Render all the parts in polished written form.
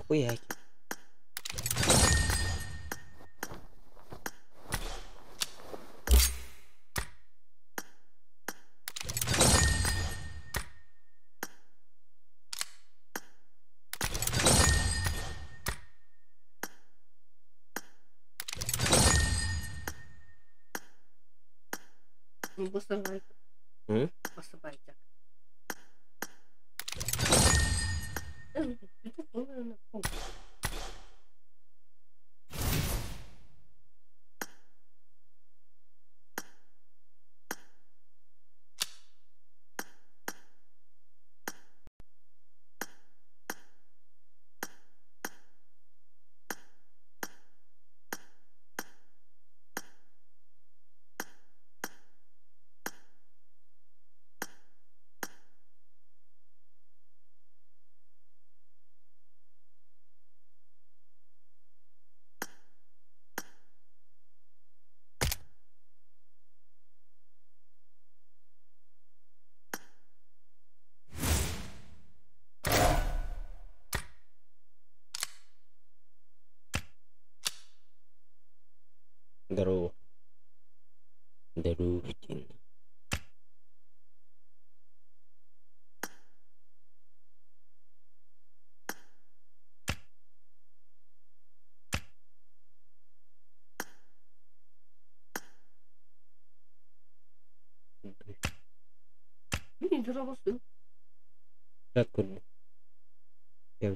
Хуяки. М? Здорово. Здорово. Откуда? Я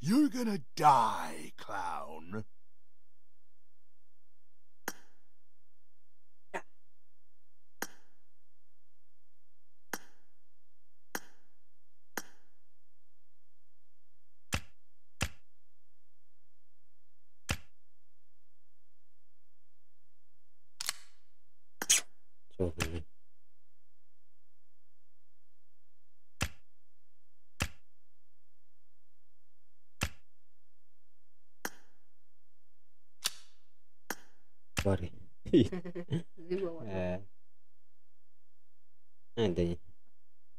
You're gonna die, clown. Sorry.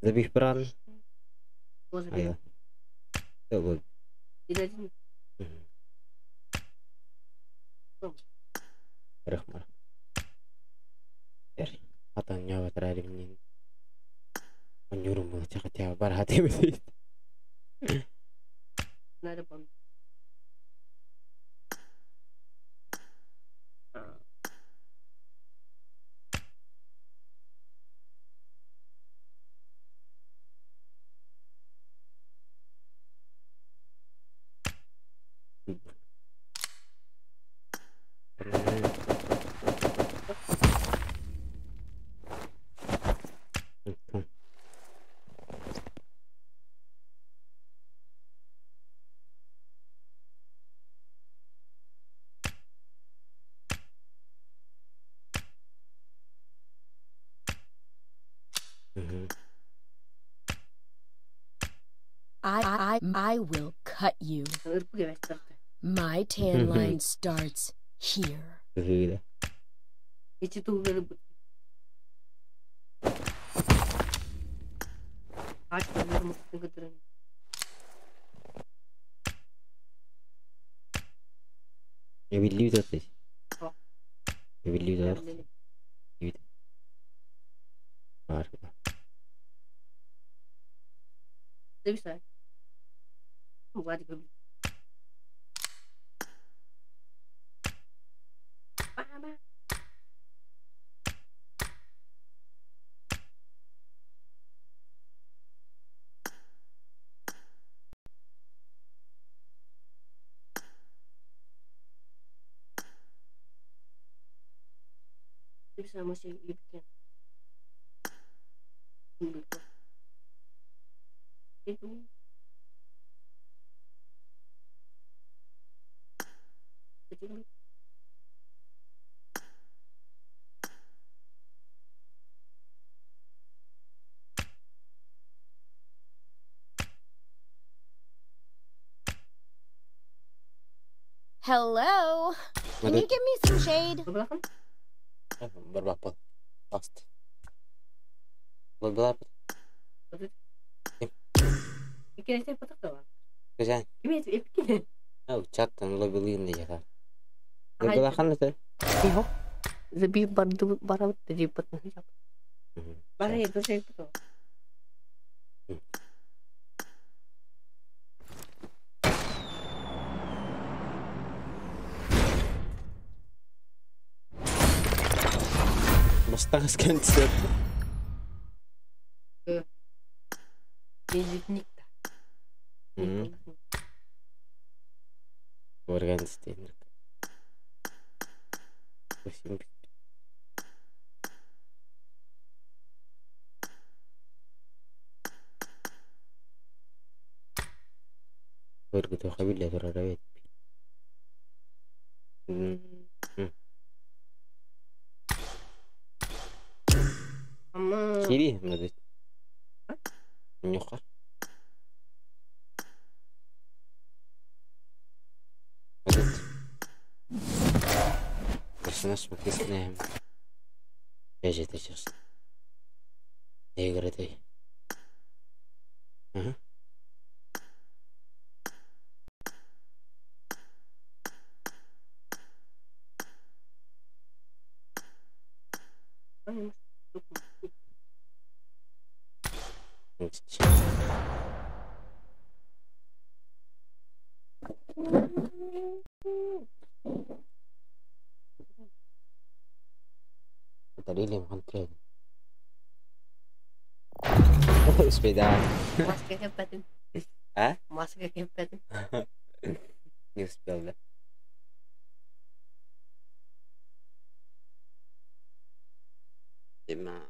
Lebih peran. Ayo. Coba. Marah. Katanya terakhir ini menyuruh mengecek hati hati. I will cut you. My tan line starts here. Эбиллибит оттой. Эбиллибит оттой. Бар. Hello? Can you give me some shade? Berapa? Pasti. Berapa? Güzel. Oh, чаттан лобилин дия. Лобилахан это? Мастагас кэнсер. Органстейн. Восемь. Көргүтө хабиле турар эбит. Кири, мадыт. Нюхар. Мадыт. Персонаж макисне. Бежит сейчас. Игры ты. Ага. Dalili control. Успеда. А? Не успел, да? Дима.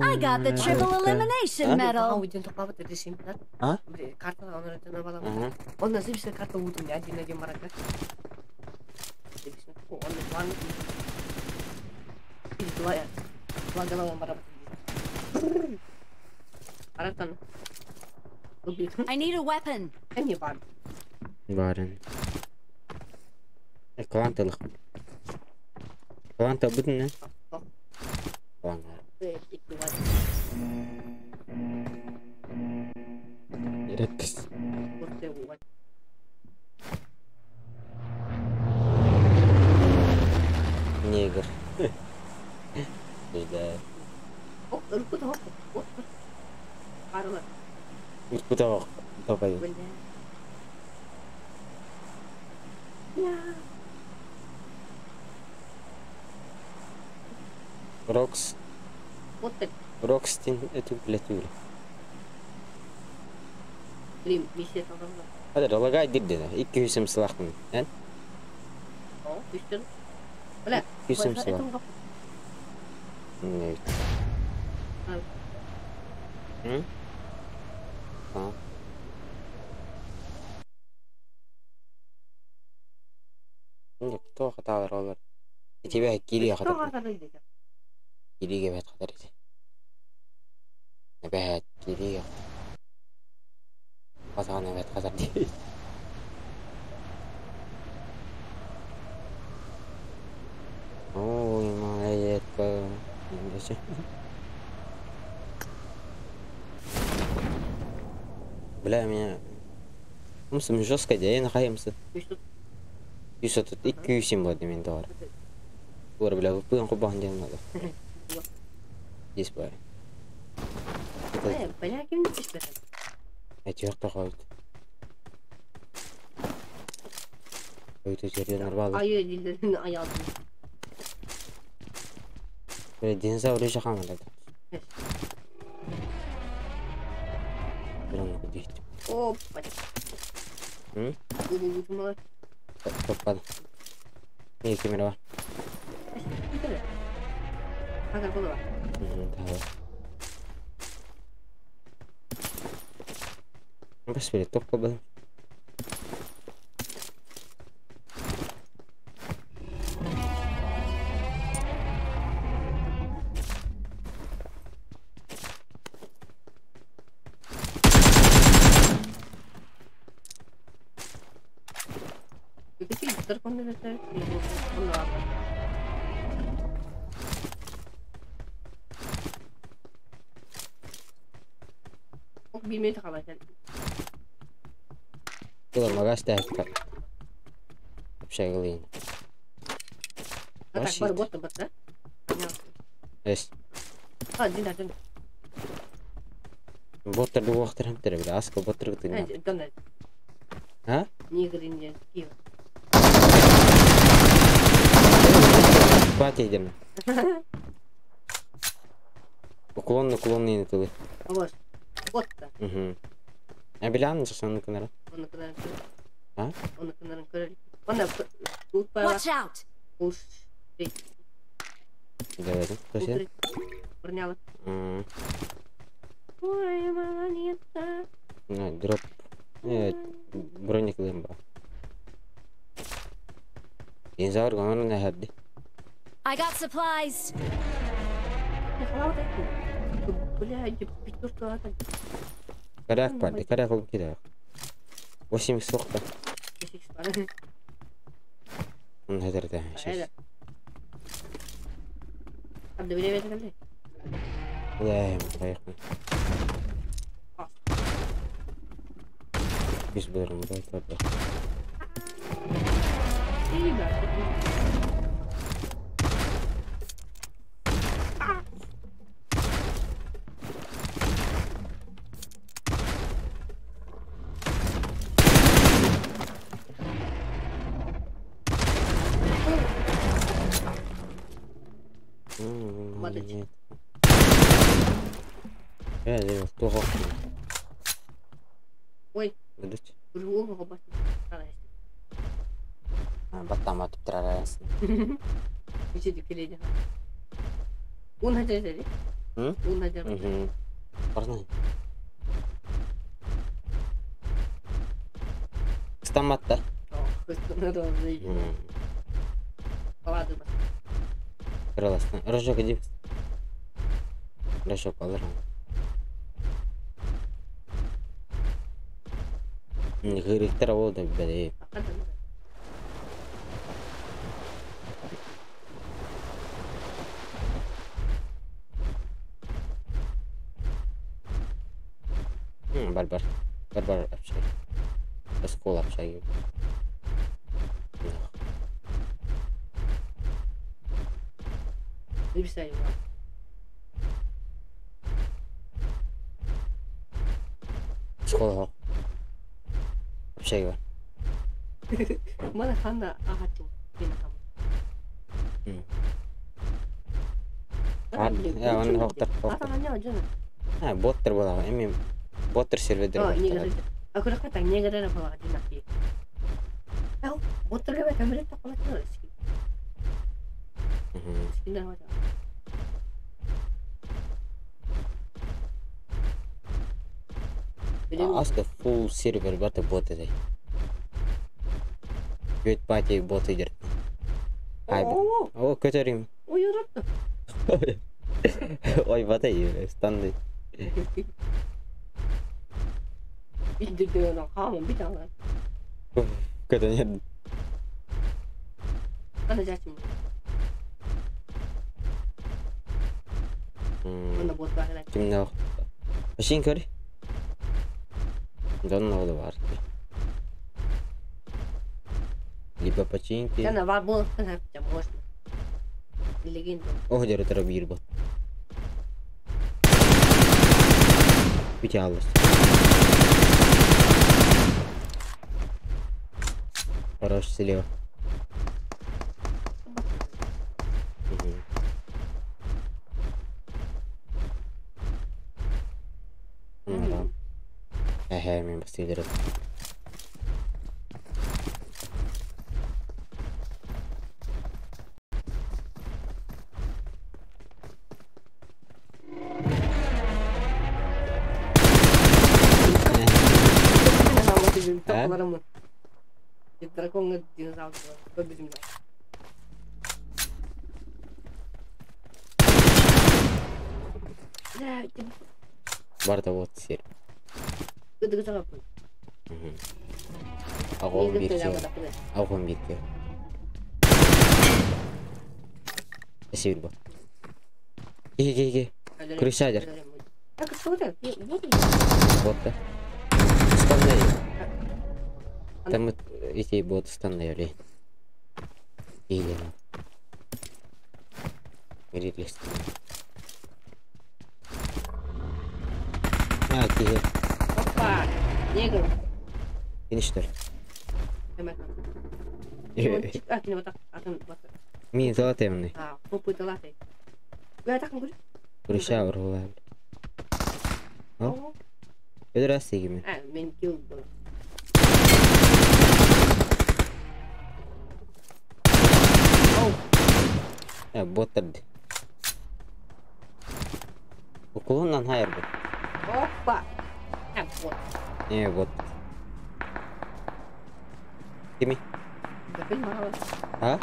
I got the triple elimination medal. А? I need a weapon. Барин. Клан тылых. Клан табытын, не? Клан. Редкость. Негр. Да. Куда давай. Рокс. Рокстин это блядь. Hadi лагай дирдена. 200 сылахмын. Эн? 200 сылах. Нет. М? А. Нет, кто хаталар олар? Тебя кири хатар. Кириге бет хатар. Эбээт, кириэх. Хасаҕын эбээт хасар дии. Ой, малолетка. Бля, меня... Умсым жестко дьэ, нахайымсы. 132 сим болады мен товар. Тура, бля, выпыган кубахан диэн надо. Здесь бай. Бля, ким түспэтэ? Этиэх тохойт. Өйтө жерден арбалы. Айы дилдерин аялдым. Бля, динозавр еще хамалады. Бля, ну кудихти. Опа. М? Бу Топпады. Не камера бар. Хагар була. Да. Бас били топпа был. Tuolla mä käs tehdä. Общагалин. Эс. Боттер дуохтер хэмтер бile аска боттер гытыгна. А? Пати идем. Уклон на уклон не тылы. Угу. А билян жасан кынара. А? Watch out! Давай, да? Ой, малолетка. На, дроп. Броник лымба. Динозавр гонор на хадди. I got supplies. Коряк парды, коряк ол кида. 8 соқта. Он хадырда. Сейчас. Ой, поехали. Без бэрм, дай тогда. Ой. Ведуть. Другого Баттама туптарарас. Угу. Парнай. Стаматта. Крыласна. Рожок иди. Рожок алырам. Гырыктар ол да бәле. Бар бар. Бар бар общай. Оскол общай. Школа. Общай бар. Мана хана ахатым. Я он хоктор. А, боттер була. Эми боттер сервердер бар. Аска full сервер бата бот этой. Көт пати бот идер. О, көтөрүм. Ой, уротто. Ой, бата станды. Көтөн Кимнээх Машин көр. Дьон оҕоло баар. Либо починки. Оһ дьарытара биир бот. Бүтэ Хорош слева. Угу. Эһээ, мин бастыйдырым. Барда вот сир. Аҕам биир Аҕам биир Сир бу. Ки ки ки. Крысядер. Вот да. Станный. Там эти вот станные Или. Или А, киһи. Опа! Негр. Кини что ли? Мин золотый. Крыша урулар. Ödür gibi. Ya боттар. Укулунан хайыр бу. Опа! Не вот. Кими? А?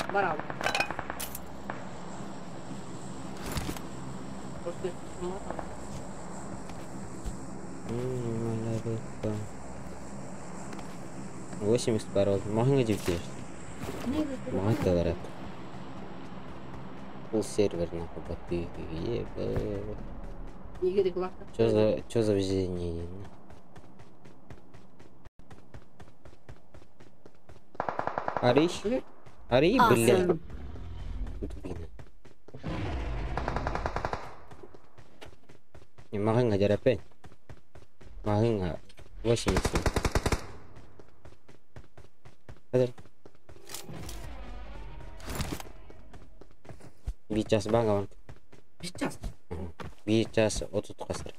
80 парол. Махыңа жептер. Маған таларат. Пул сервер нахуй боты. Чё за везение? Ари? Ари, блядь. Дубина. Не махыңа жарапен. Махыңа 80. Hadi. Bir час баган. Bir час? Bir час 30 касыр.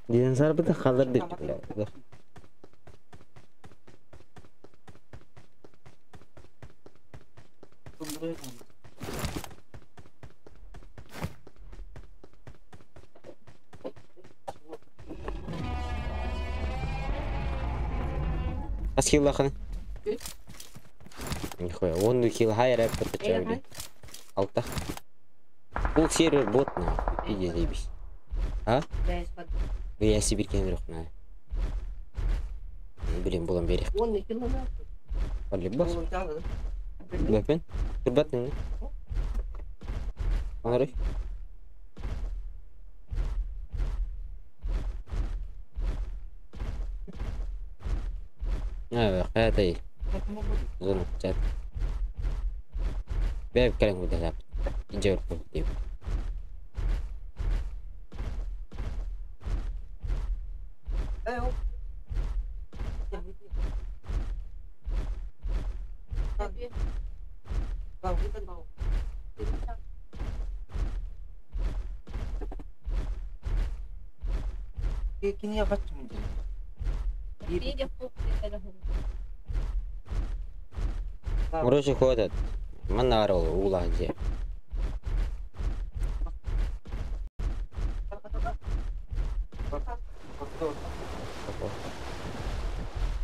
Динозавр бит халыр дип. Хас хиллахын? Нихуя, он хил хай рэп подачали. Алта. Бул сервер бот на. Иди заебись. А? Я Сибирь рөх на. Блин, булам берег. Полибас. Лапен? Турбатын. Анарый. Хайатай. Зону чат. Бэп кэлэн гудалап. Инжер деп. Короче, ходят. Манарол, уладе.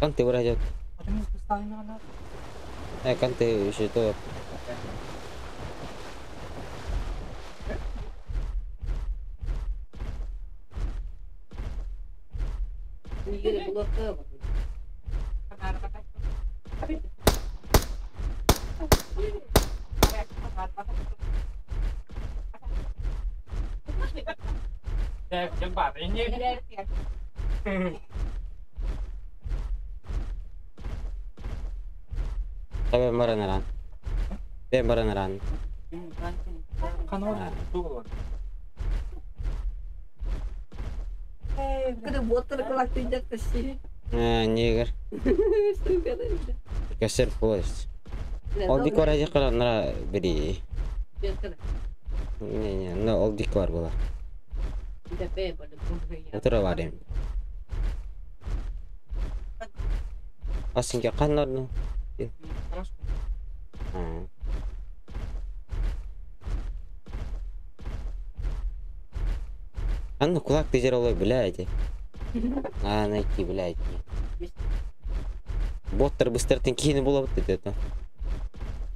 Канты вроде. Канты еще то. Ben baranaran. Ben baranaran. Негр. Кесер поезд. Ол дикор ажы бери. Не, не, ол дикор була. Утура барым. Асынка каннарны. Анна кулак тежер олой, блядь. А, найти, блядь. Боттар быстыртын кийини болот это.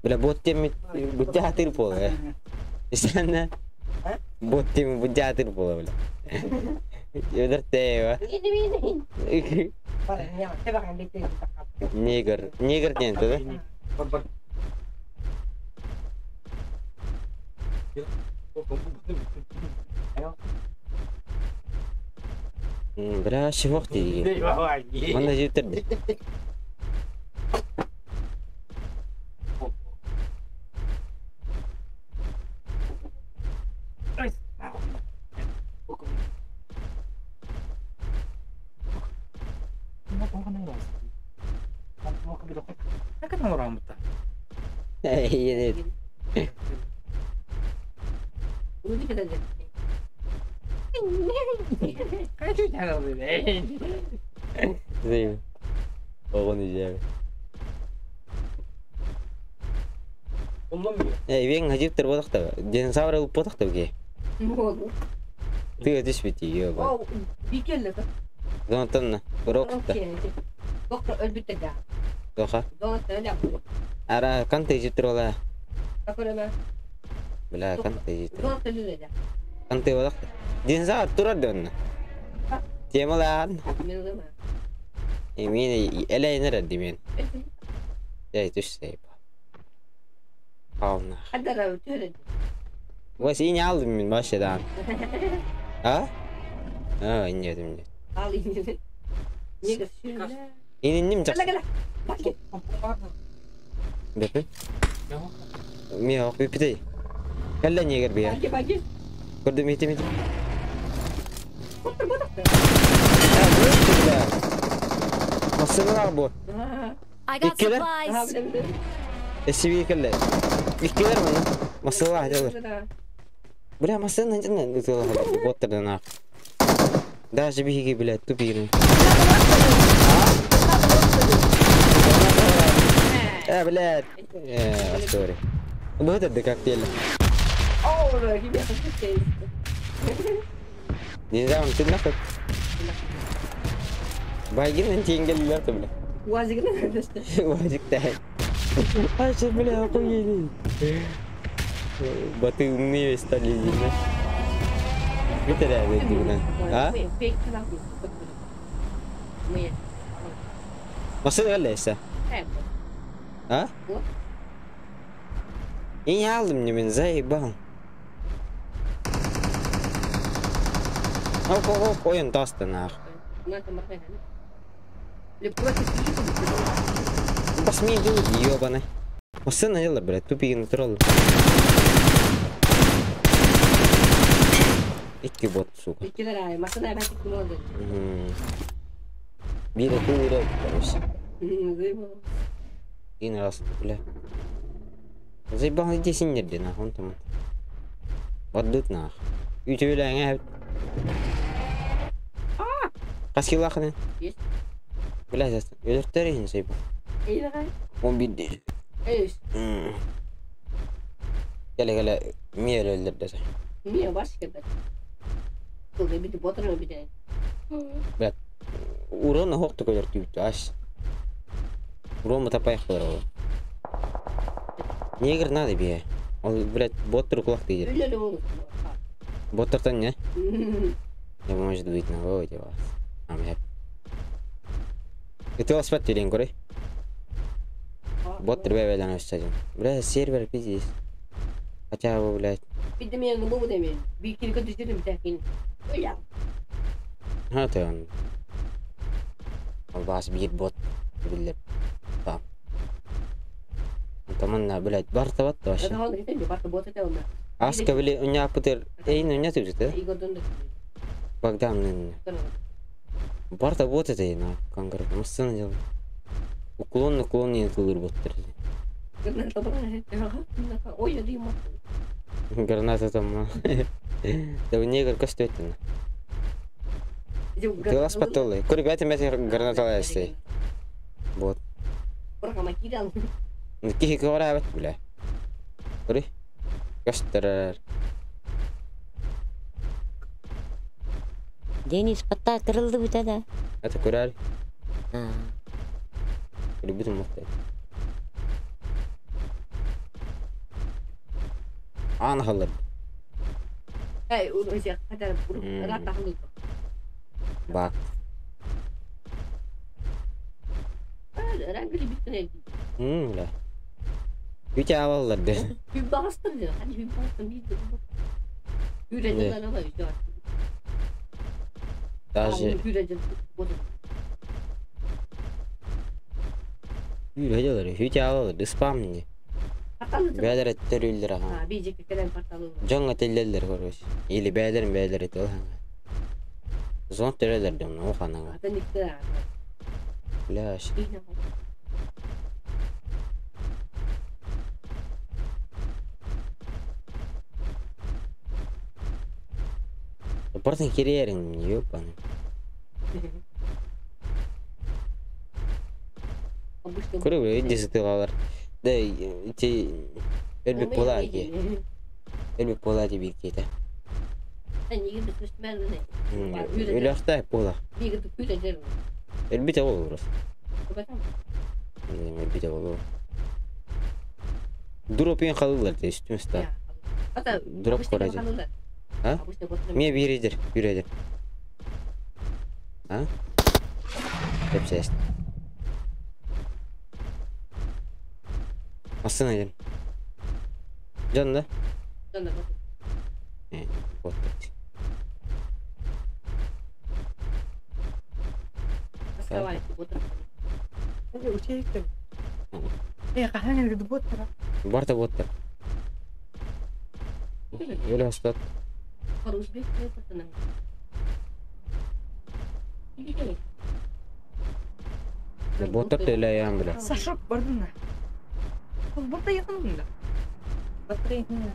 Бля, бот теми будятыр пола. Сен бот теми будятыр пола, бля. Өдөр тева. Негр, негр ден да? Бля, шивок дейген. Мында жетерді. Вен хажиптер бодақта, динозавр ылып бодақта бге. Ты өтүш бити, ёба. Донатонна, урокта. Тоха. Ара канты жиптер ола. Бля, канты жиптер. Канты бодақта. Динозавр турар донна. Темалан. Эмин элейнер димен. Эй, түш сейп. Ална. Was ini aldım мен başladan. А? А, иннедим. Ининним жак. Бепе? Миок, бепе. Калла негер бия. Көрдүм, мете мете. Масына бу. I got supplies. Эсиби келле. Иккилер мына. Масыла хадылар. Бля, масына жана боттардан ак. Даже биги, блядь, тупигин. А, блядь. Сори. Вот это как теле. Не знаю, ты нахуй. Байгин теңгелер бля. Уазик тай. Аша, бля, охуели. Баты умнее стали, да? Это реально, а? Машина галлеса. А? И не алдым мне, мен заебал. Оп, оп, оп, ойын тасты нах. Посмей делать, ёбаный. Машина дела, блядь, тупик натурал. Икки бот, сука. Бире туре, короче. Один раз, бля. Заебал, иди синерди, нах, он там. Отдут, нах. Ютюля, Каскилахны. Бля, өлөртөрүн заебал. 11 Келе келе миер өлдүрдү. Бля, урон хокту көтөртүбүт аш. Рома тапайх бар ол. Негр надо бе. Ол, блядь, боттер кулак дейді. Үлелі болу. Боттертан не? Не может быть, на выводе вас. А, бля. Это вас спать төлен көрей. Боттер бә өстәдім. Бля, сервер пиздец. Хотя бы, блядь. Бидде мен бу демен. Bir kere kötü bir тәкин. Уя. Ha, ты он. Ол бас бир бот. Билер. Там. Таманна, блядь, бар табат вообще. Это он кетен барты бот это он. Аска били, у меня пытыр. Эй, ну не ты да? Игордон да. Богдан, Барта бот это, на конкретно. Сцена делал. Уклон, уклон не тылыр боттер. Ой, я дима. Граната там. Да негр костюм. Ты вас потолы. Кури бәтен бәтен граната лайсты. Вот. Кихи кора бәт бля. Кури. Костер. Денис патта кырылды бүйтә да. Это курар. А. Кури бүтін мықты. Аны халыр. Эй, уры кадар рата халыр. Бак. Рангли битне. Бля. Үтә алалар де. Bir bastır. Hani bir bastır bir de. Hüreceler ama işte. Даже Hüreceler, үтә алалар, спам не. Бәлер төрүлдер аха. Ha, bir кelen portalı. Жоңга теллелер короче. Или бәлерин бәлер ите. Зон төрелер дем, ну ханага. Atan ikte. Бляш. Бартын керерин, ёпаны. Көрө бе, десетилалар. Да, ти Элбек бола ки. Элбек бола ди бир кейте. Өлөктө бола. Элбите болу просто. Элбите болу. Дропин халылар де үстүмүстө. Дроп көрөжү. А? Ме биридир, биридир. А? Деп сес. Астына идем. Жан да? Жан да. Вот. Барта боттар. Өлі астат. Боттар төлі аян білі. Сашок бардын. Ол барта якын да. Барта якын.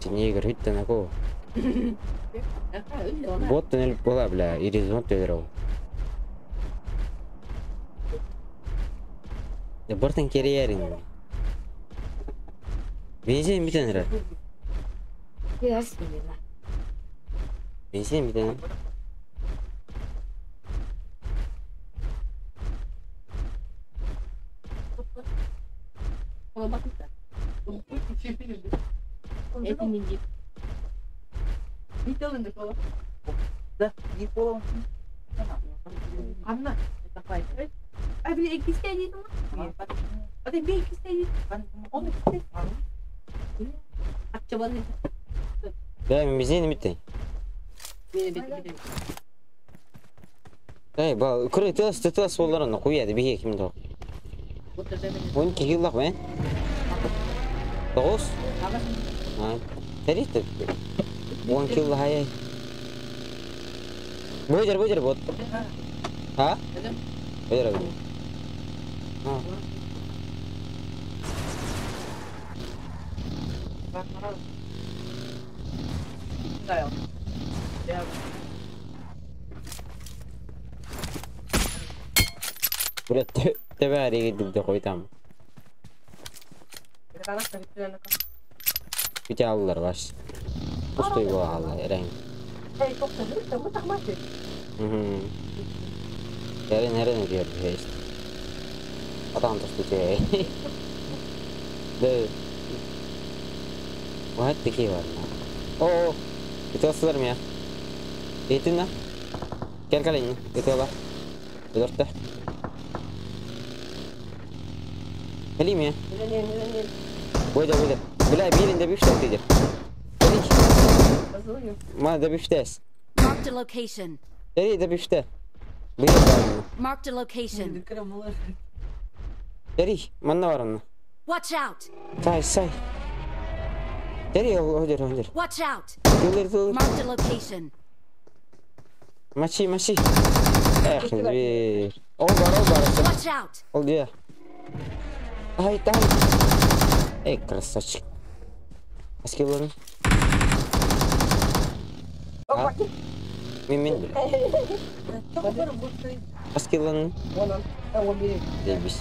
Негр хүттен ако. Боттан эліп бола, бля, иризон төлер ол. Бартын кереярин. Бензин битен ра. Бензин битен. Да, не пола. Анна. А били ikisi edin mi? Hadi bir ikisi edin. On ikisi. Да, бензин битен. Эй, ба, күрө тас тас боларны куяды бие кимде. 12 yıllık ben. 9. Ha. Terikti. 12 yıllık hay. Buyur buyur bot. Ha? Buyur abi. Ha. Бля, тебе гидде койтам. Бите аллар баш. Пустой була алла, эрен. Эрен эрен диyor işte. Адам тосту. Да. Вот такие var. О, это mı ya? Eğitim lan. Gel gel in. Итала. Dörtte. Geleyim ya. Buydu buydu. Бля, birinde bir şey dedik. Ma da bir şey. Marked a location. Nereye de bir şey. Bir var. Marked a location. Nereye? Manna var onun. Watch out. Say say. Nereye öldür öldür. Watch out. Öldür öldür. Marked a location. Maçı maçı. Eh bir. Ol var ol var. Watch out. Ol diye. Ay tamam. Ey красавчик. Аскелон. А? Мен бля. Аскелон. Заебись.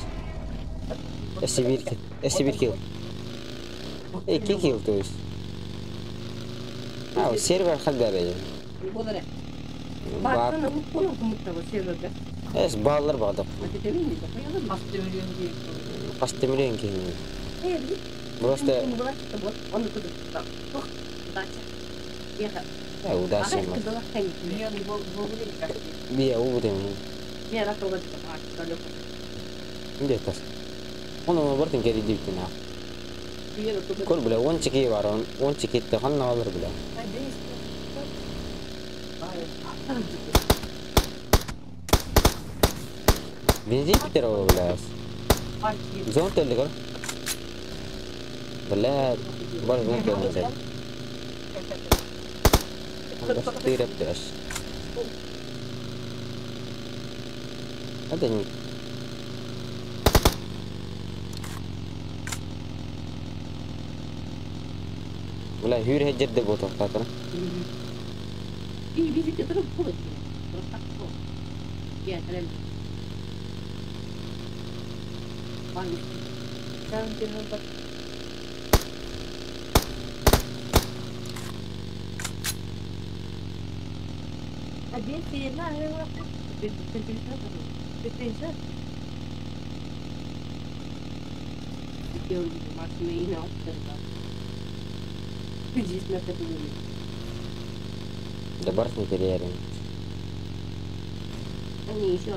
Сибирь килл. Эй, кикил, то есть. А, сервер хаггар. Эс баллар баҕдак. Хасты миллион киһи. Просто удача. Бия убудем. Где-то. Оны бартын кери диптин а. Көр бля, он чеки бар, он чекетте ханна алыр бля. Бензин битер ол бля. Зон төлі көр. Бля, бар зон төлі. Тырып тұраш. Это не... Бля, хүр хеджерде ботоқтатыр. Да барс не теряем. Они еще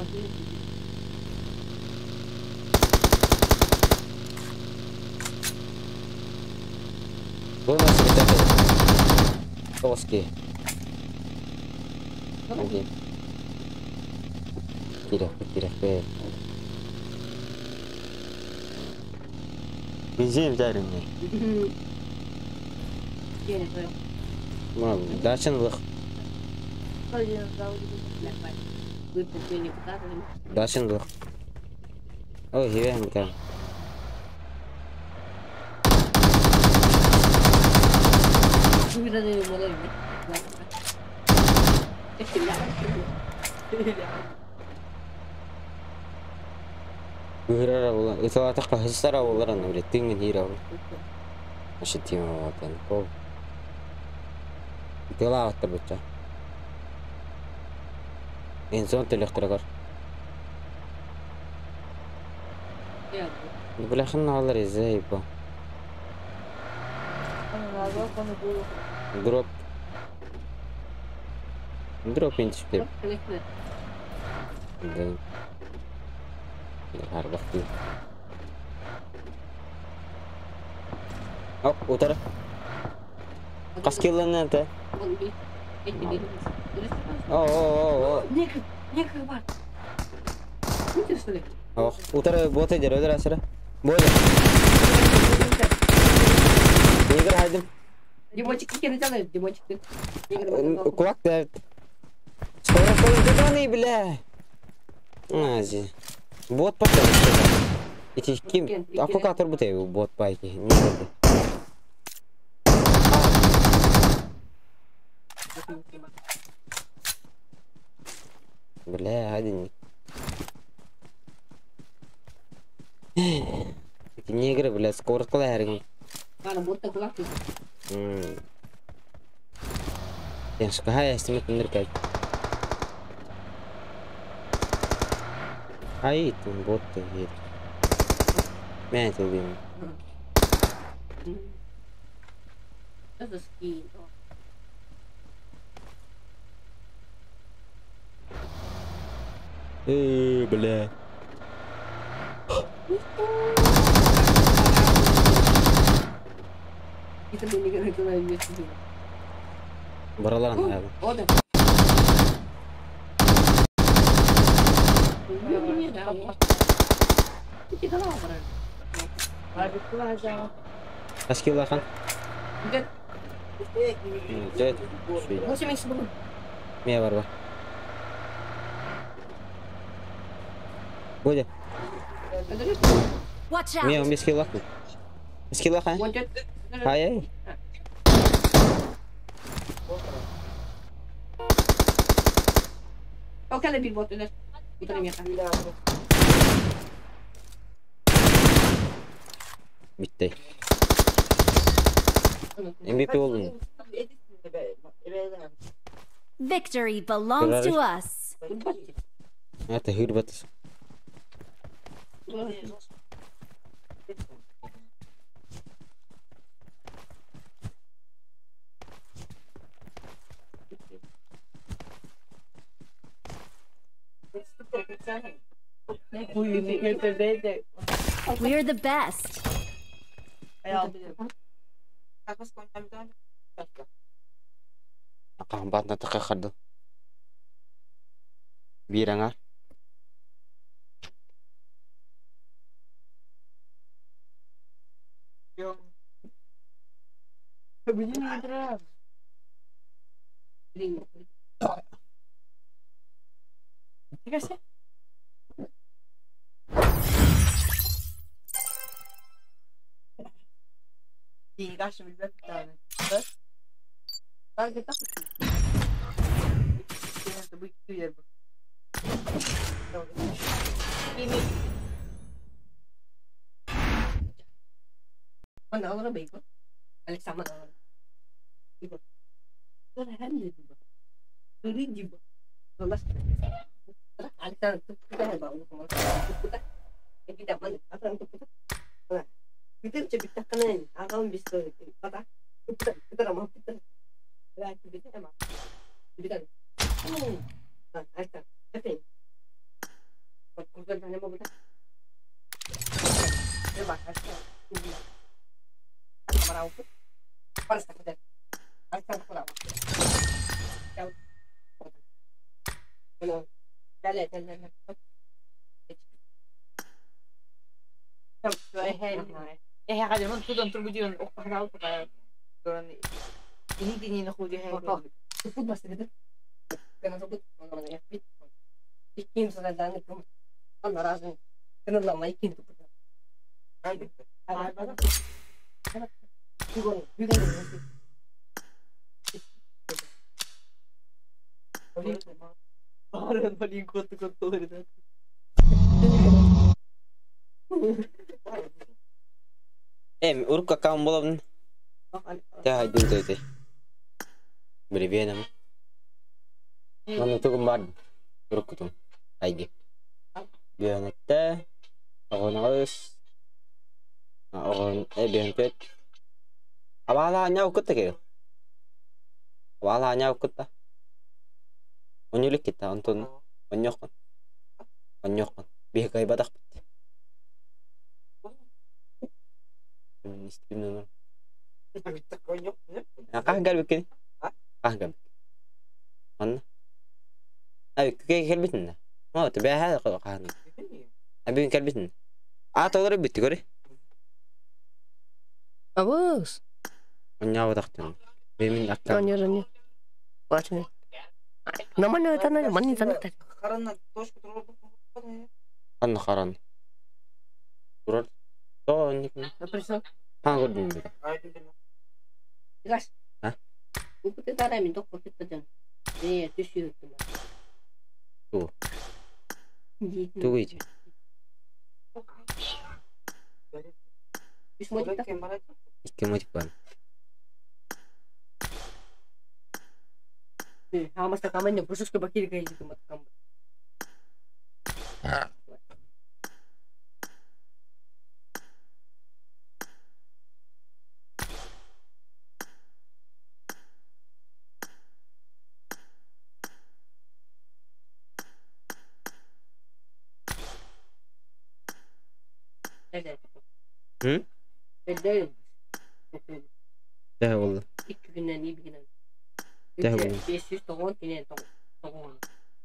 Вынос ребята. Тоски. Один. Кирах, кирах. Бензин взяли мне. Мам, дачан лых. Дачан лых. Ой, хивен там. Гырара була. Италатакка хыссара булар аны биле тиңин хира бул. Ашы тема ватан. Кол. Итала аттыр бутча. Эн зон төлөктөргөр. Бля ханна алар ازاي با. Дроп. Дроп интишпеп. Да. Харбахты. Оп, утара. Каскиллан это. О, о, о, о. Некер бар. Ох, утара бот эдер, өдөр асыра. Бот. Негр хайдым. Димочек не делает, Димочек. Кулак да. Скоро, скоро, куда бля. Ази. Бот потом. Эти ким? Апокатор бутay бот байки. Не көрдү. Бля, один. Эти негры, блядь, скорость кылаһарыгым. Бары ботта кулак дии. Теншка эстимет ныркай. Ай, тут бот едет. Мен тылдым. Это скин. Бля. Бараларан аялы. Ода. Аскилахан. Жет. Ме бар бар. Буде. Watch out! Ме 15 кило. 15 кило хан. Ай ай. О, кэлэ бир бот өлөр. Утары миэхэ. Битти. MVP болдун. Victory belongs to us. Это хырбатыс. We're the best. Акаан баатна така харды. Бир аңар. Эм, урукка кам болобун. Та хайдын той. Били бенем. Маны тугум бар. Уруккутум. Айги. Бенетте. Огонагыс. Огон бенпет. Абала няу кытта ке. Абала няу кытта. Онюлик китта онтон оньокон. Оньокон. Бихкай бадах бит. Истимнен. Ках галбик. Ках галбик. Анна. Ай, кей келбитин. Ма, тебе хаа кахан. Абин келбитин. А толор битти көре. Абыс. Оньява тахтын. Бемин акка. Оньор оньор. Бачны. Наман тана манни тана. Анна харан. Турар. То онник. Хан көрдүм. А? Ту. Тугу ити. Үс мотик. Икки мотик бар. Hı? Төһө буолла? 2 күннен iyi bir günden. Төһө буолла? 590 тине 90.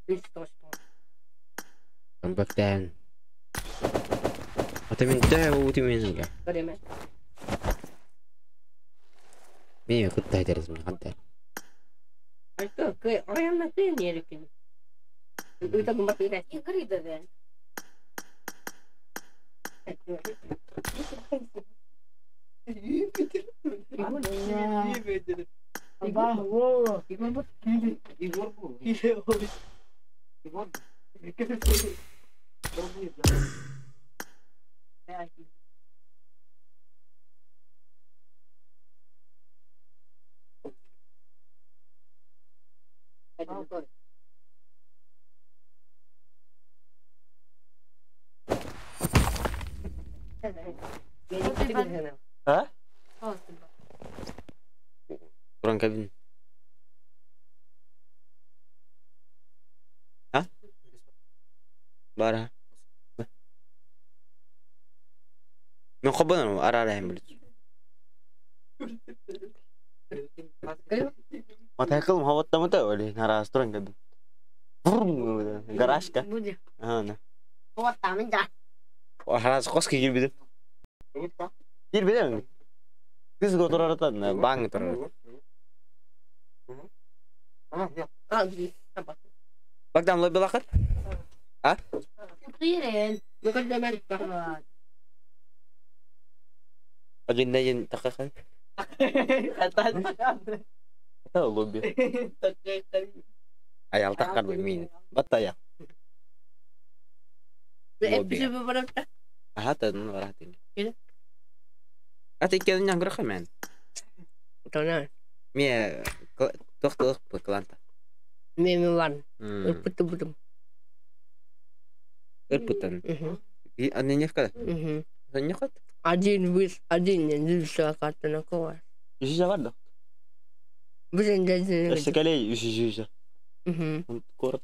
390. Бактан. Ата мен төһө буолбуту мен ыга. Көрөмө. Мен кытта айдарызмын ханта. Айты, кы аянна кы нерекин. Ыта гымбат ыта. А? Туран кабин. А? Бара. Мен хоббанам арарайым билет. Матайкылым хаваттамыта оли нарас туран кабин. Гаражка. Ана. Харас қос кирбидим. Кирбидим. Кыз котораратан, баң турар. Багдам лой белакат? А? Агиннайын такакан. Та лобби. Аял таккар мин. Баттая. Аха, ну баратын. Ата иккен нянгыр хамен. Ме тохтолох кланта. Ырпытан. И анненевка. Аннехат? Один выс, один не Үсүсэ бар да. Бүгін Өссө кэлэй үсүсүсэ. Корот.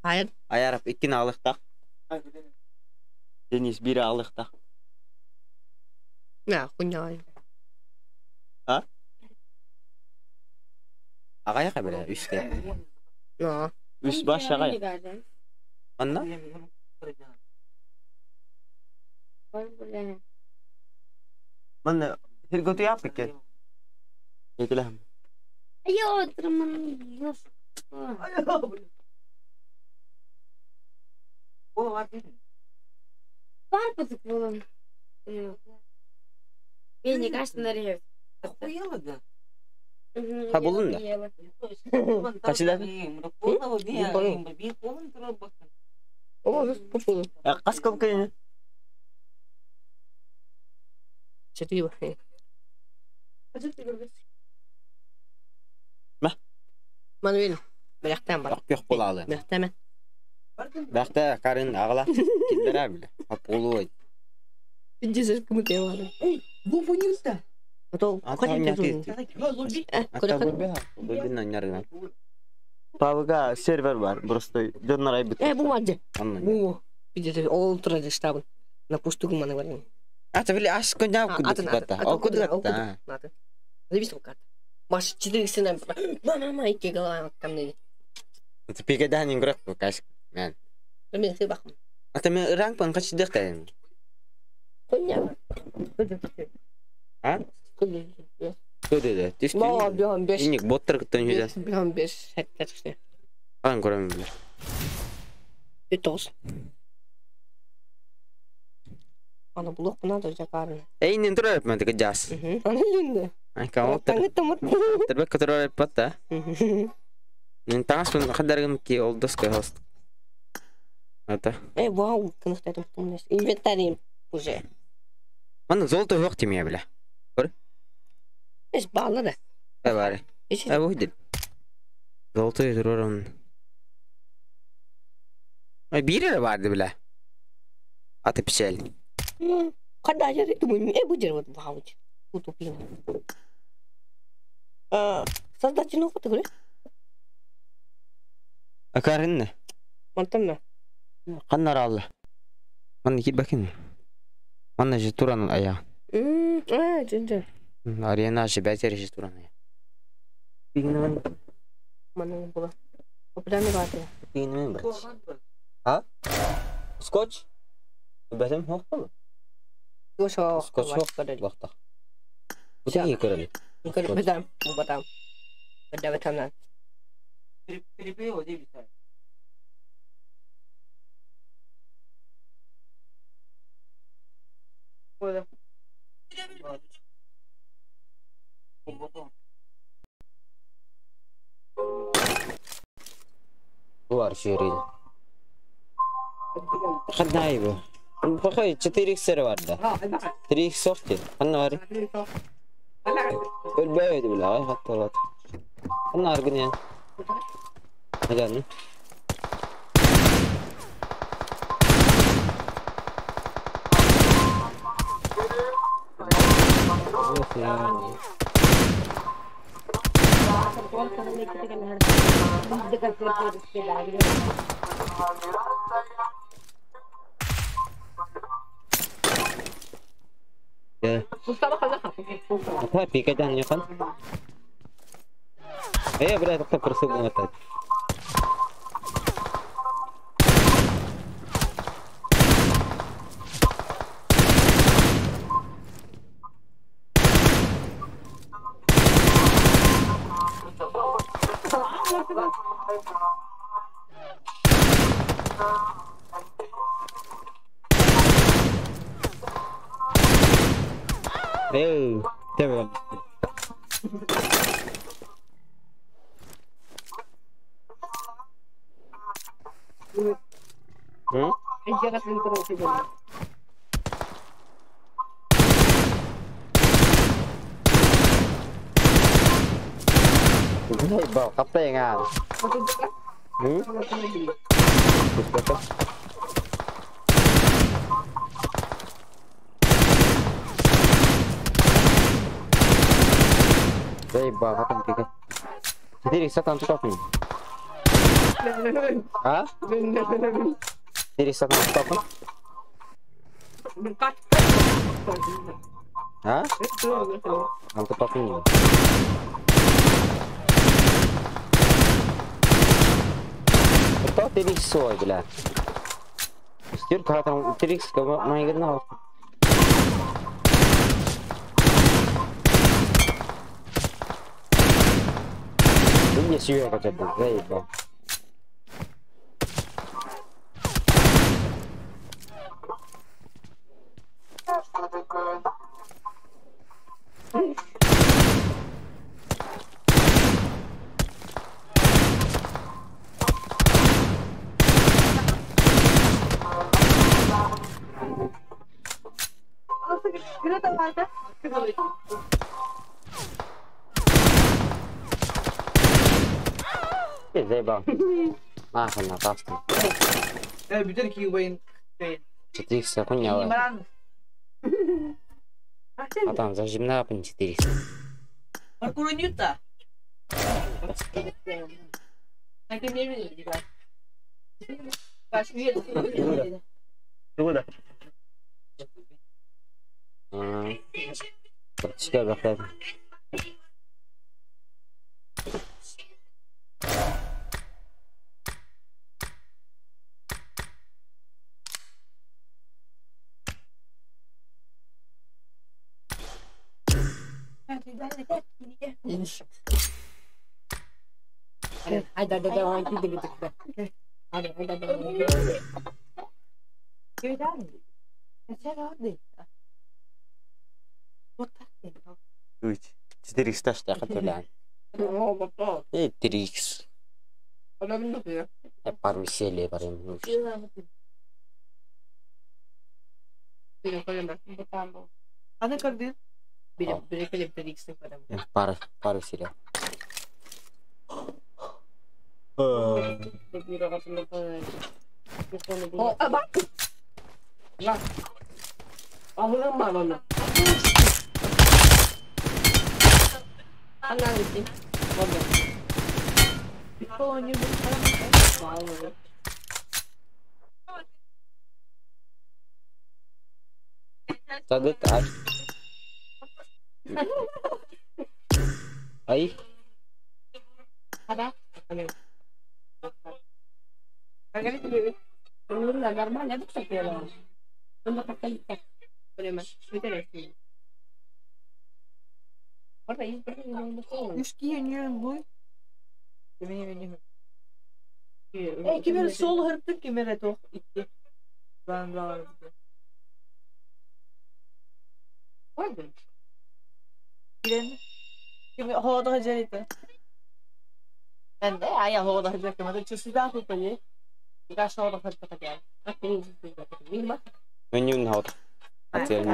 Аярап иккини алыктак. Денис бири алыктак. На, хуйня. А? Агаяка биле үстэ. На. Үс баш агай. Анна? Манна хирготу яппыке. Этилэм. Ха булун да. Качыдан? О, популу. Кас кылкыйны. Четыре. Ма? Мануэль, бирахтан бар. Yok булалы. Бирахтан. Бакта карын агала килдера биле. Апулу. Пиздец, кому ты ладно. А то Ата бу бу нярган. Павга сервер бар, просто дьоннор айбыт. Э, бу мадже. Анна. Бу. Пиздец, ол турады штабын. На пустугу маны барин. Ата били аш коня кудук бата. О кудук та. Надо. Завис карта. Маш, четыре сына. Мама, мама, икки голова там не. Ата пиге дан инграк бу каш. Мен. Мен сыбах. Ата мен ранг пан кач дык та. Хуйня. А? Көдө. Түш. Мама, бион беш. Иник боттар күттөн жүзә. Бион беш. Хәттә. Ан көрөм биле. Тоғыз. Ана блок надо жакарын. Эйнин турар мен тиги жас. Ана енді. Ай кам Таңы тымыт. Тербек турар патта. Мен таңас хадаргым ки ол доска хост. Ата. Э, вау, кынықтайтым тумнес. Инвентарь уже. Манна золото жоқ тимия бля. Эс баалла да. Э бары. Э бу дит. Золото турар. Ай биир эрэ барды бля. Аты пичел. Kada aja itu э бу жер вот баабыч. Утупин. А, создать ну вот говори. Акарынны. Мантан Каннар алла. Манна кир бакин. Манна же туран ая. А, жин. Арена же бәтер же туран ая. Пигнен. Манна була. Определенно бааты. Пигнен брат. А? Скотч? Бәтем хоқ Ошо. Скотч хоқ. Бақта. Бу теги көрөлү. Бетам, бутам. Бетам бетам. Бар шерил. Хаднай бу. Бахай 4x бар да. 3x софт. Ханна бар. Өлбөйдү биле, ай хатталат. Ханна аргын я. Хадан. Apa pika jan kan? Eh, berarti tetap bersubung tadi. Eh, tebel. Hmm? Bảo cắp tay ngàn. Ừ? Đây bảo các thằng kia. Thế thì sao tao cho mình? А? Или сам стопы? А? Нам то папы. Кто ты рисуй, бля? Стюр там трикс, мои гнал. Ты не сюя как это, заебал. Заебал. Нахуй на тасты. Бүтер ки убайын. 400 хуйня. А там зажимна 400. Паркур нюта. Чика бахтар. Үч. 4x таштай хатулаан. Э 3x. Пару веселье барым. Аны көрдүүр. Пара, пару сериал. Садыт ай. Ай. Кимер сол hırttık kimere toh itti. Ben var. Giren. Kimi hoda hajarita. Ben de aya hoda hajarita. Ma чусуда хупали. Га шода hajarita. Менюн хаут. Отель.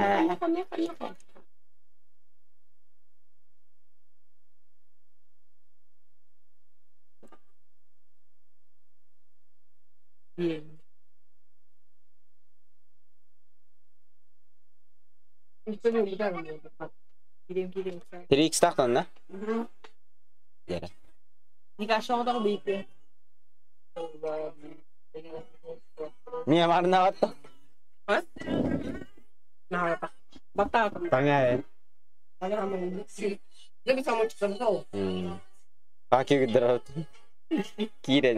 Три икс тахтан, да? Дера. Мия марна ватта. Таңа. Аки гыдырат. Кире.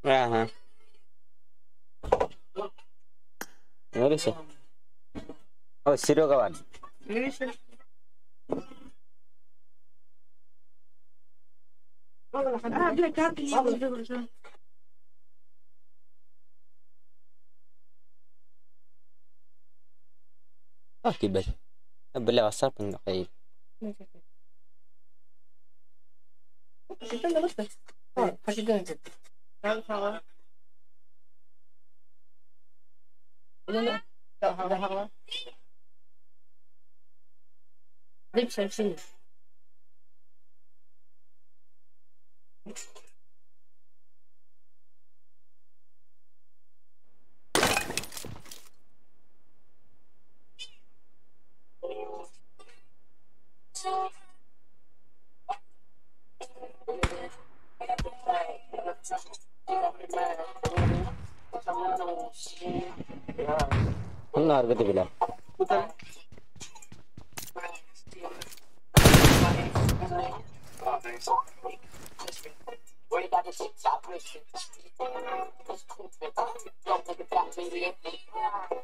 Ага. Neresi? Oh, Серега var. А, бля, как я Окей, бля. Бля, васап قيل. Bunlar argıdı bile.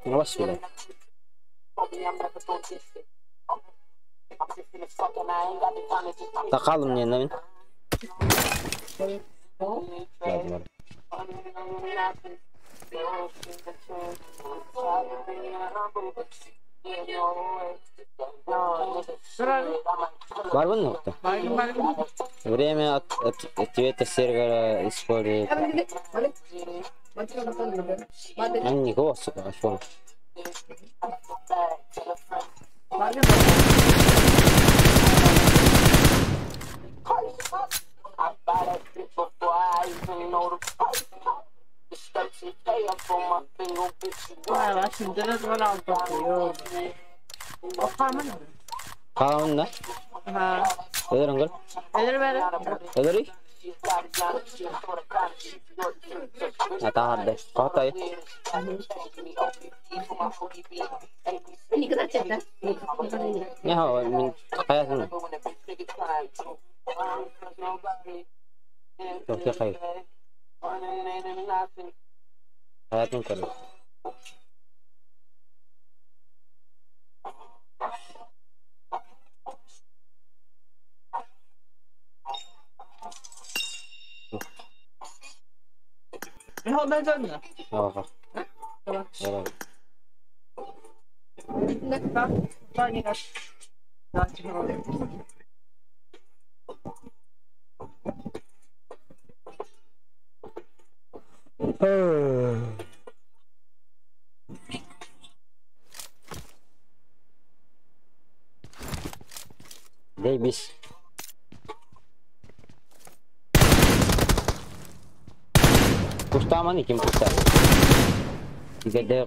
Yavaş bile. Takalım yerine. Lazım. Var mı nokta? Время от ответа сервера использует. Никого, сука, iPhone. Kaunda? Edir uncle? Ederi? Ata hadde. Kahta ay. Ne ha min hayatım. Çok yakayım. Hayatım karı. Davis. Кустааман иким кустаа. Игерде.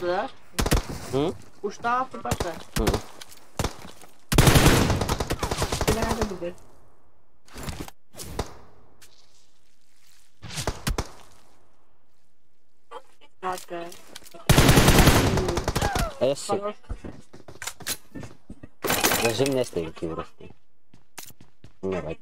Блядь. Gustavo Batata. Adesso. Зажим просто. Давай.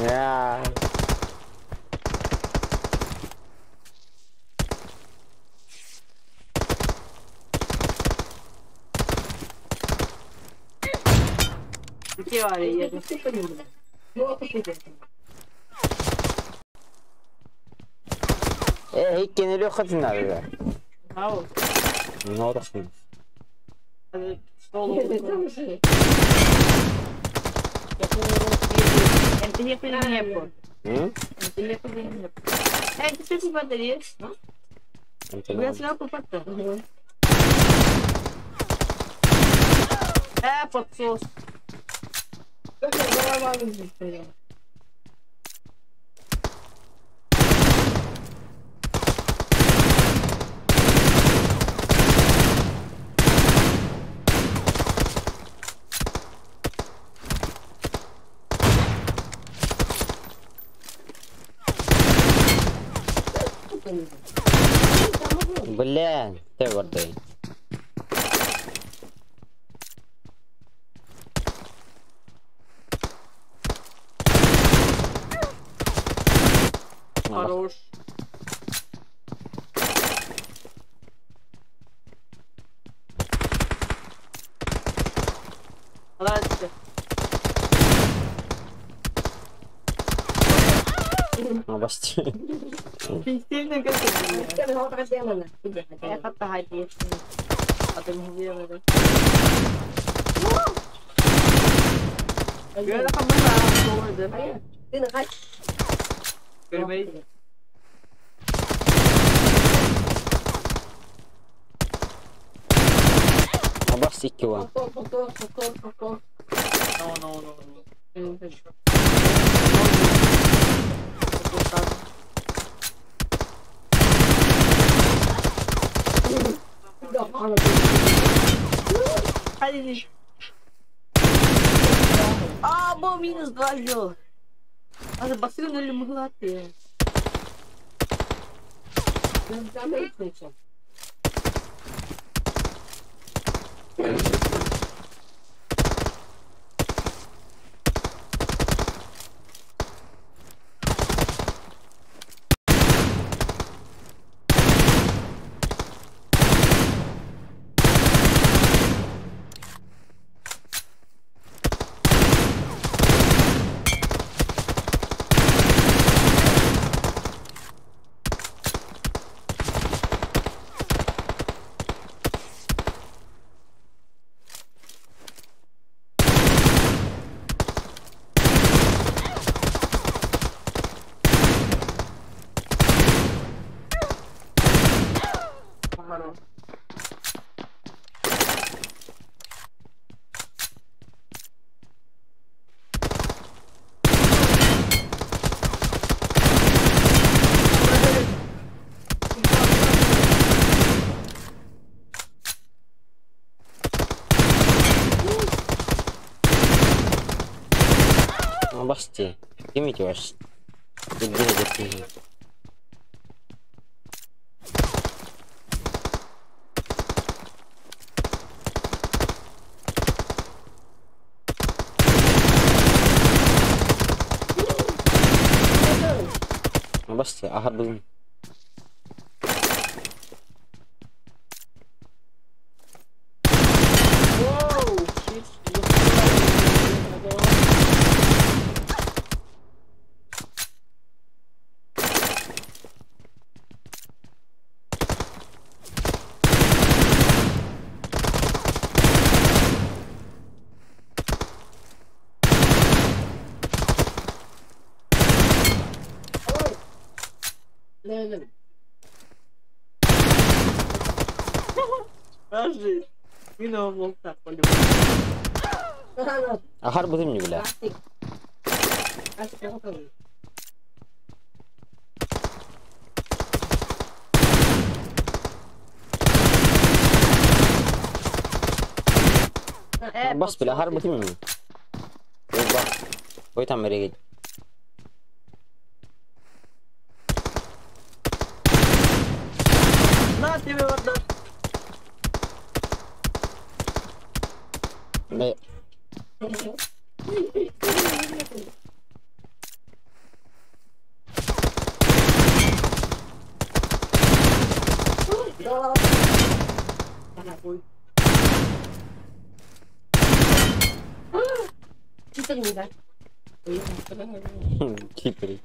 Yeah. هيك اللي خدنا هاو نوضح. Подсос. Блин, ты гордый. Хорош. Ладно. Новости. Сильно готовы. Новости кило. No. А, был минус 2 сделал. А за бассейн или могла ты? Басты. Ким ити ваш? Где где? Басты, ахар бүгін. Wow, shit. Ne. Подожди. Мино волта полю. Ахар бүгін не бля? Бас бля, ахар бүгін не? Ой, ба. Ой, там регет. На тебе вода. Бля, Кипри.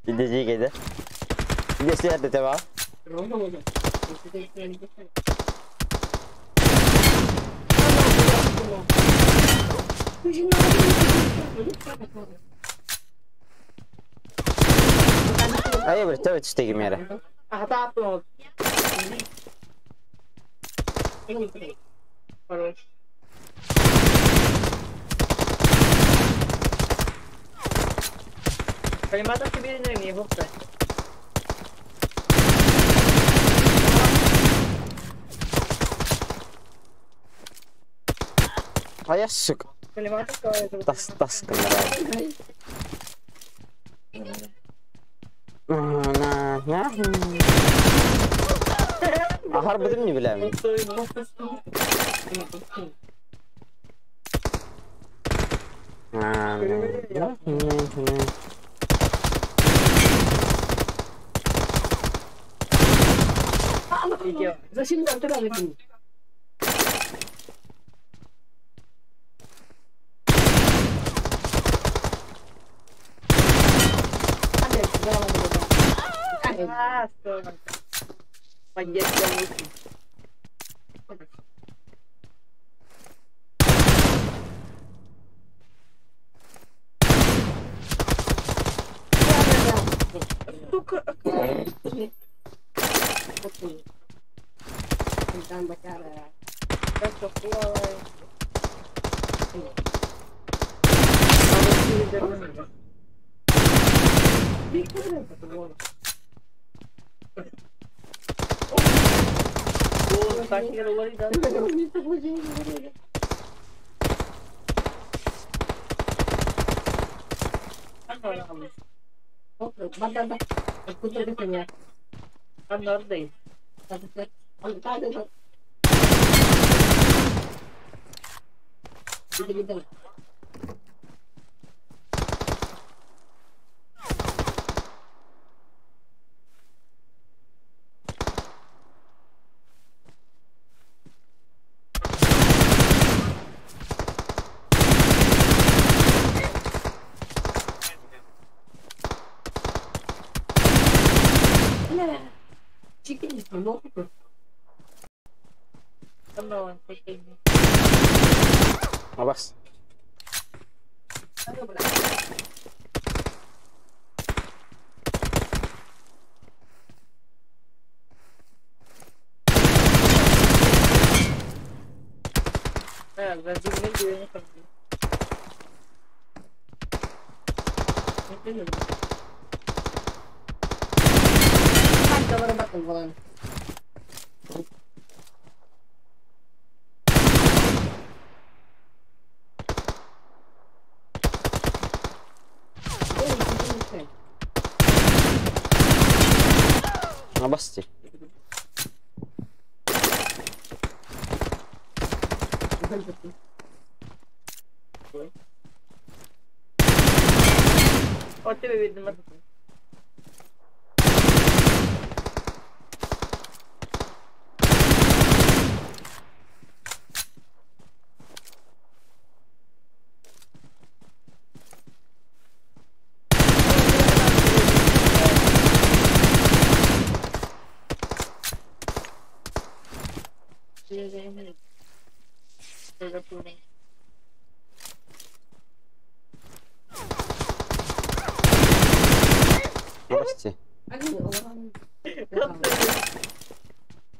Иди кеде. Иди сиэрдэ теба. Ай, бир төбө түстеги мере. Хорош. Калиматов тебе не бухта. А я сука. Тас тас камера. На на. Ахар бутым не билем. Зачем нам туда выпить? Поддержка лучше. Сука. Awas. Басти. Басти.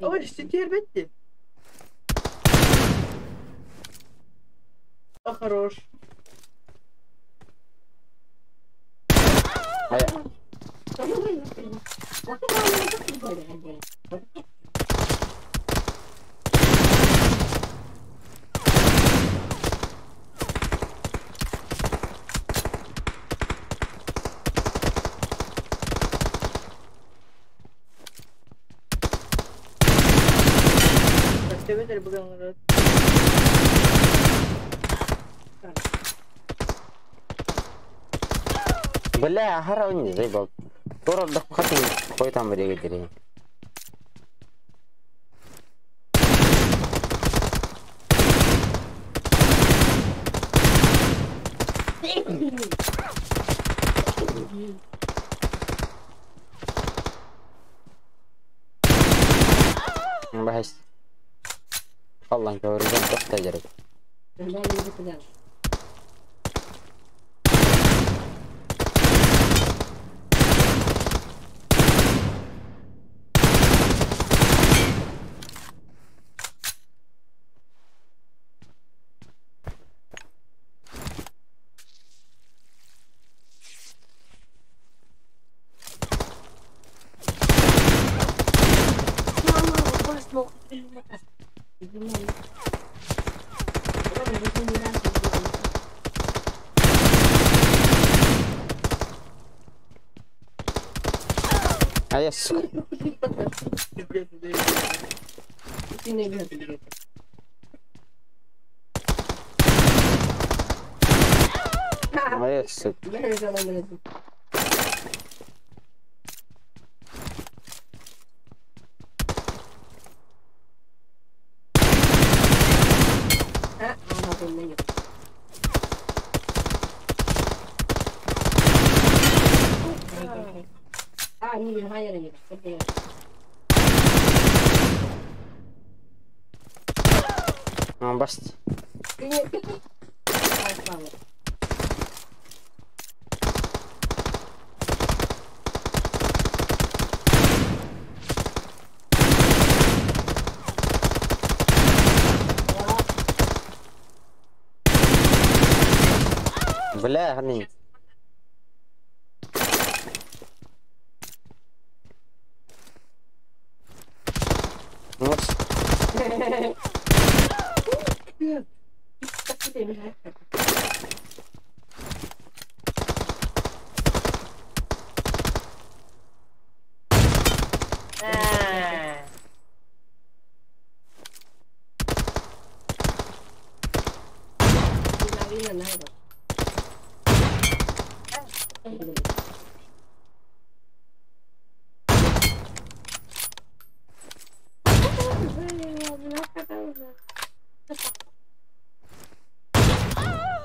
Ой, теперь О, хорош. Бля, не заебал. Тора хуй там регатери. Бахас. Allah'ın kavuracağım çok tecerrüt. А я сука. А я сука. Баст. Бля, они. Вот.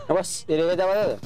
Awas, ini kita apa tuh?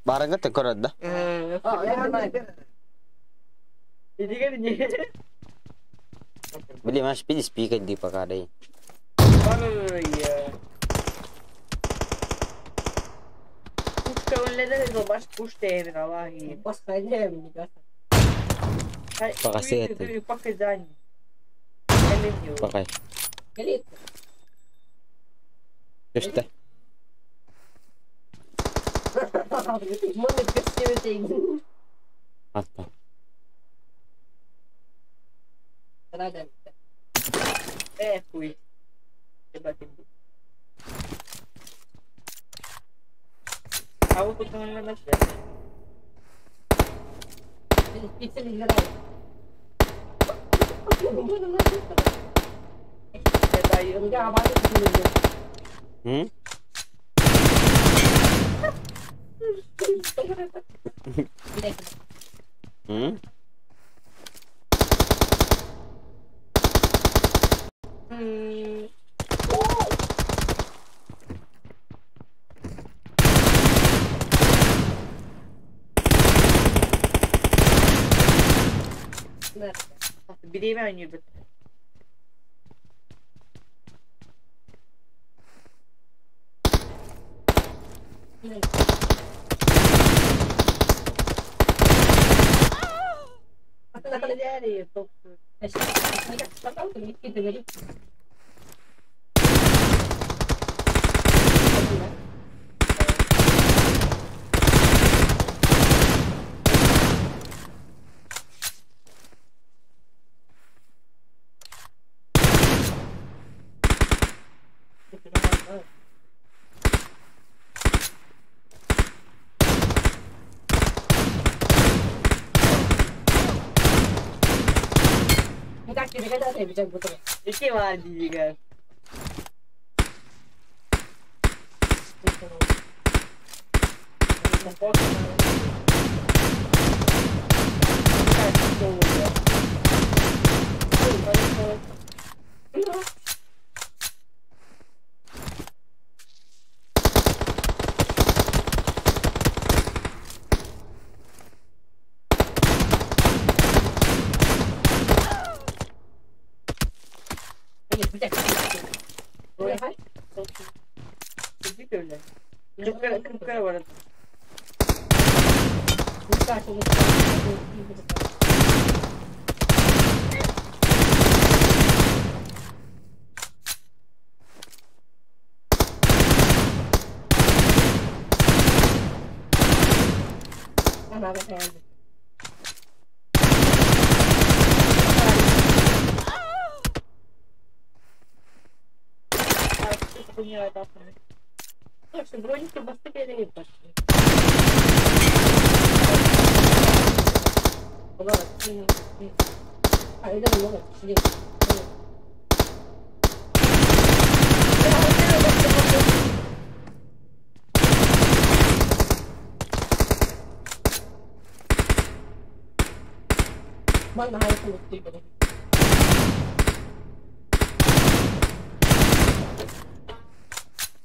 Баранга текорад да? Beli mas pilih speaker di pakai. Pakai. Pakai. Hatta.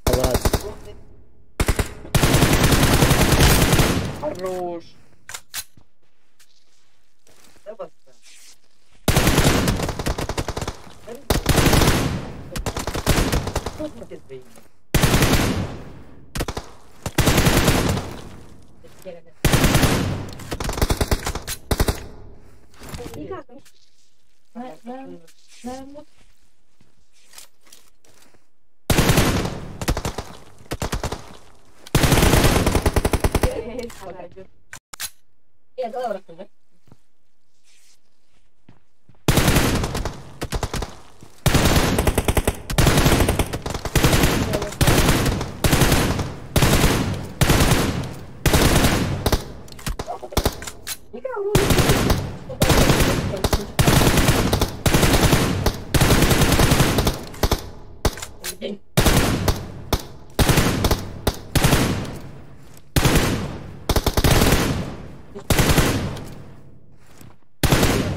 Халат. Хорош.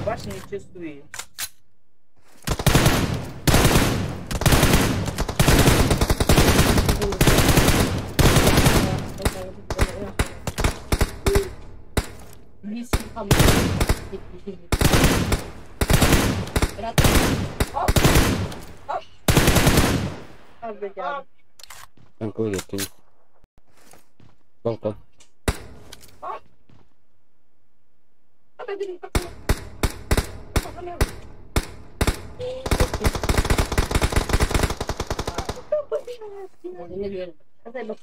Башни чувствую. Балкон.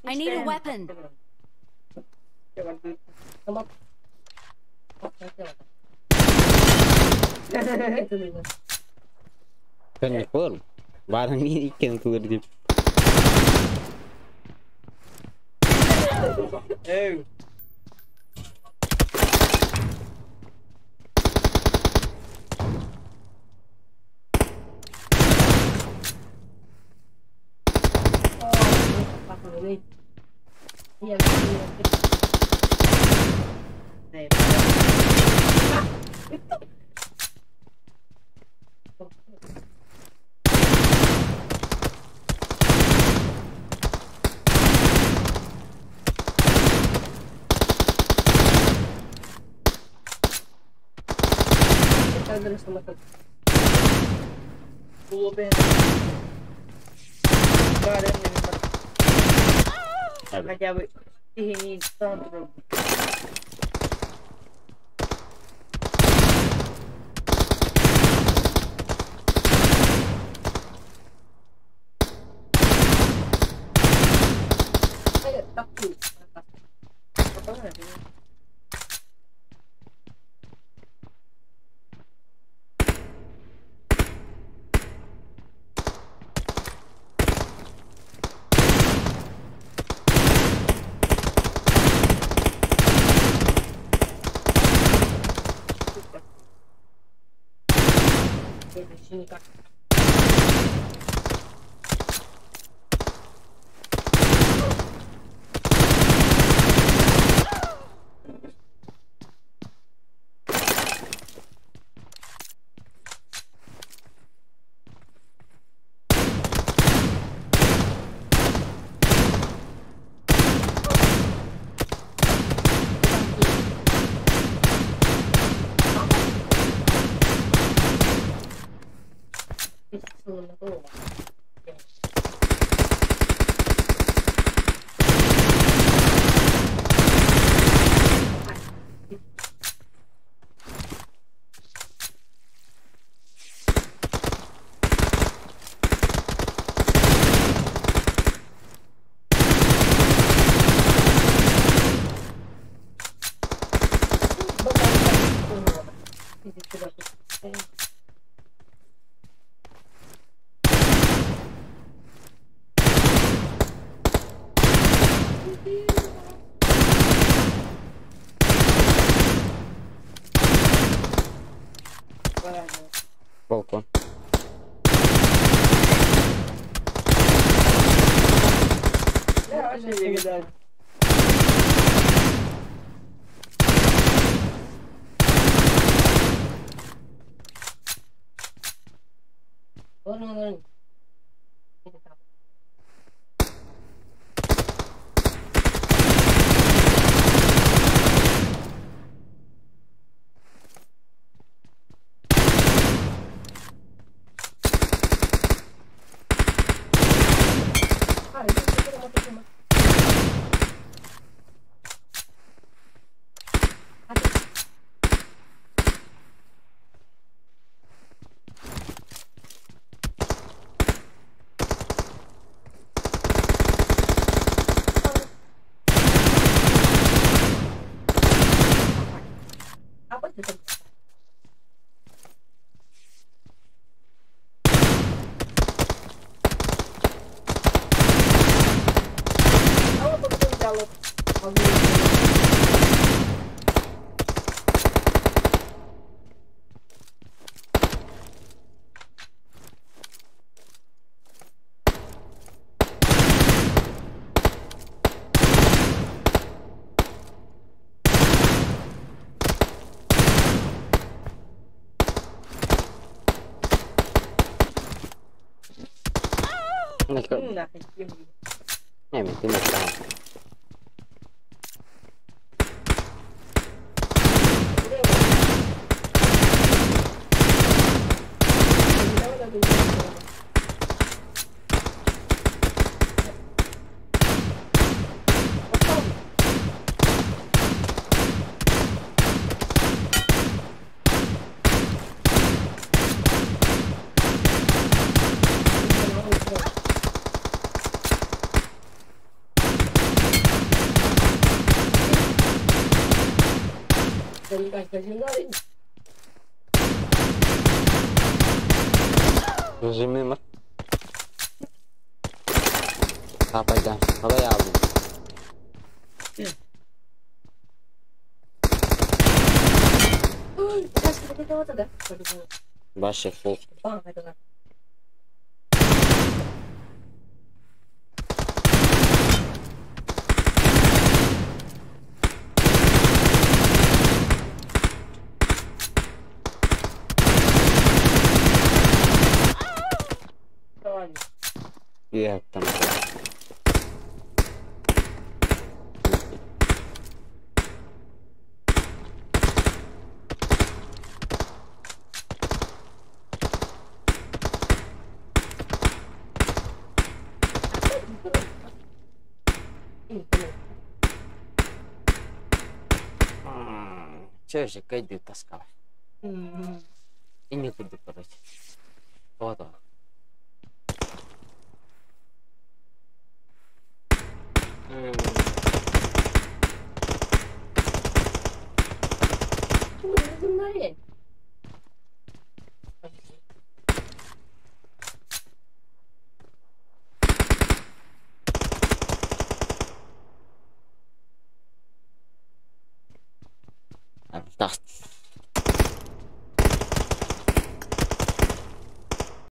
I need a weapon. Ben olur. Баран иккен кылыр дип. Эй. Хотя бы Никак. Балкон. Олорун. Me metí en. Нажми Папа, давай я буду. Ваше фу. Я там. Че же, кайды таскала. И некуда, короче. Вот он.